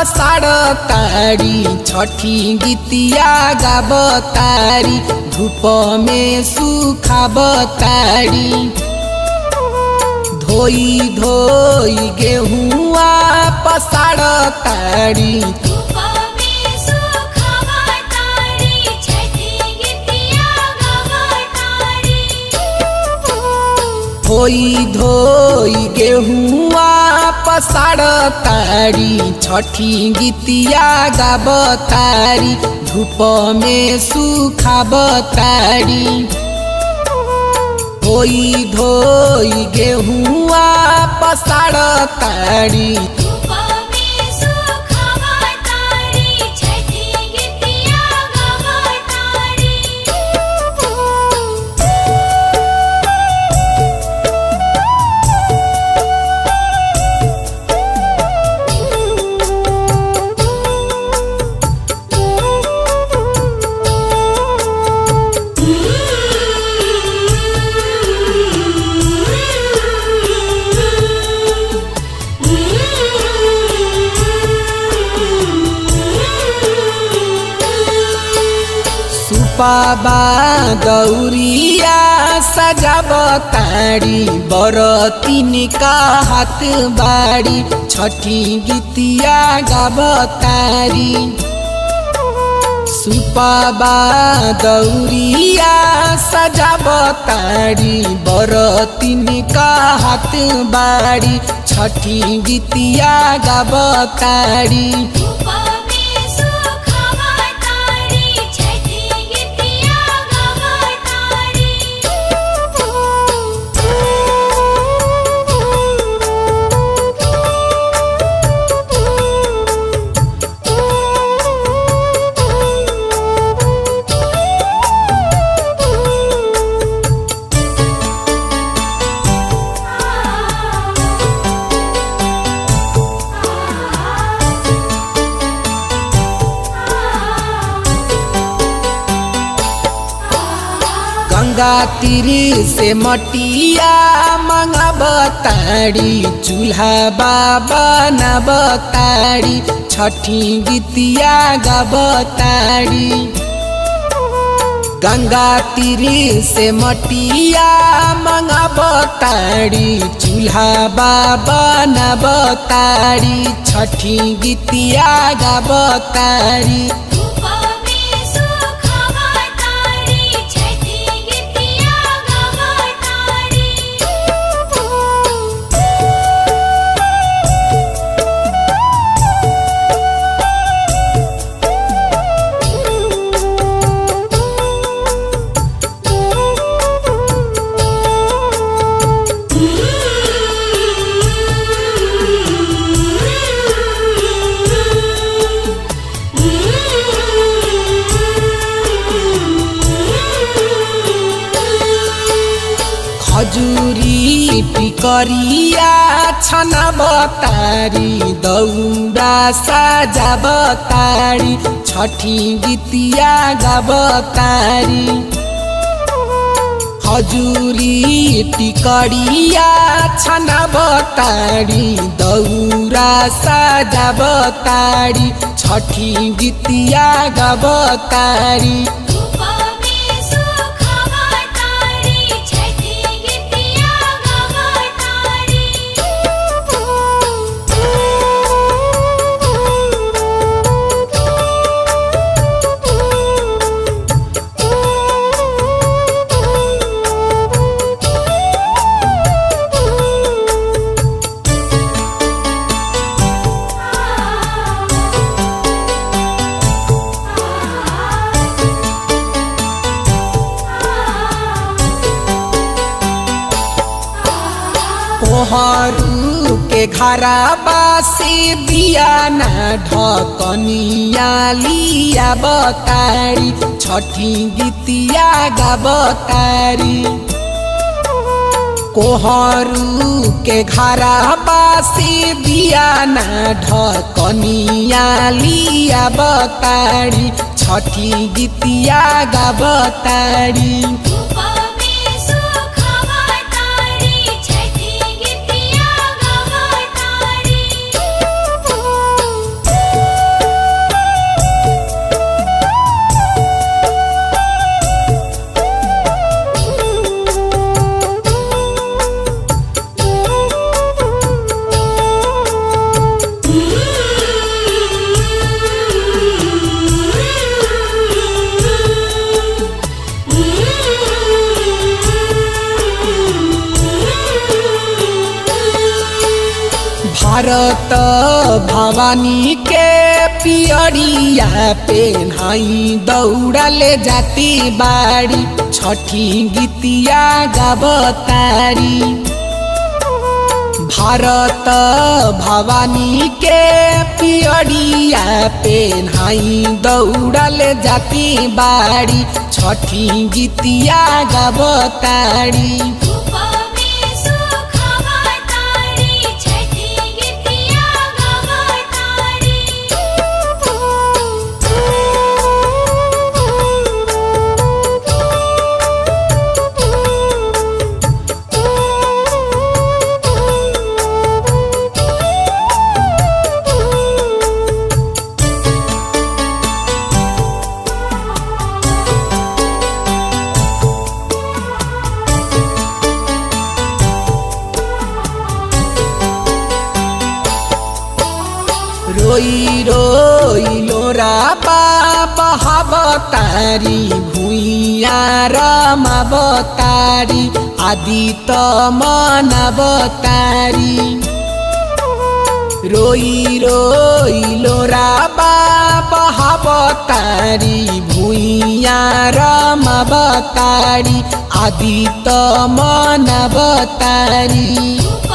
पसारतारी छठी गीतिया गावतारी धूप में सुखावतारी धोई धोई गेहुआ पसारतारी धूप में सुखावतारी छठी गीतिया गावतारी। धोई धोई गेहुआ पसारतारी छठी गीतिया गावतारी धूप में सुखावतारी धोई धोई गेहुआ पसारतारी धूप में सुखावतारी छठी गीतिया गावतारी। सुपाबा दौरिया सजावतारी बरतिन का हाथ बाड़ी छठी गीतिया गावतारी सुपाबा दौरिया सजावतारी बरतिन का हाथ बाड़ी छठी गीतिया गावतारी धूप में सुखावतारी छठी गीतिया गावतारी। गंगा तीर से मटिया मंगावतारी चूल्हा बाबा नवतारी छठी गीतिया गावतारी गंगा तीर से मटिया मंगावतारी चूल्हा बाबा नवतारी छठी गीतिया गावतारी धूप में सुखावतारी छठी गीतिया गावतारी। खजुरी टिकरिया छनबतारी दौरा सजावतारी छठी गीतिया गावतारी खजुरी टिकरिया छनबतारी दौरा सजावतारी छठी गीतिया गावतारी धूप में सुखावतारी छठी गीतिया गावतारी। कोहरू के घरबा से दिया न ढकनिया लिया बतारी छठी गीतिया गावतारी कोहरू के घरबा से दिया न ढकनिया लिया बतारी छठी गीतिया गावतारी धूप में सुखावतारी छठी गीतिया गावतारी। भारत भवानी के पियरिया पेन्हाई दौड़ले जाती बाड़ी छठी गीतिया गावतारी। भारत भवानी के पियरिया पेन्हाई दौड़ले जाती बाड़ी छठी गीतिया गावतारी। धूप में सुखावतारी छठी गीतिया गावतारी। रोई रोई लोरा बहावतारी भूइया रमावतारी आदि त मनावतारी। रोई रोई लोरा बहावतारी भूइया रमावतारी आदि त मनावतारी। धूप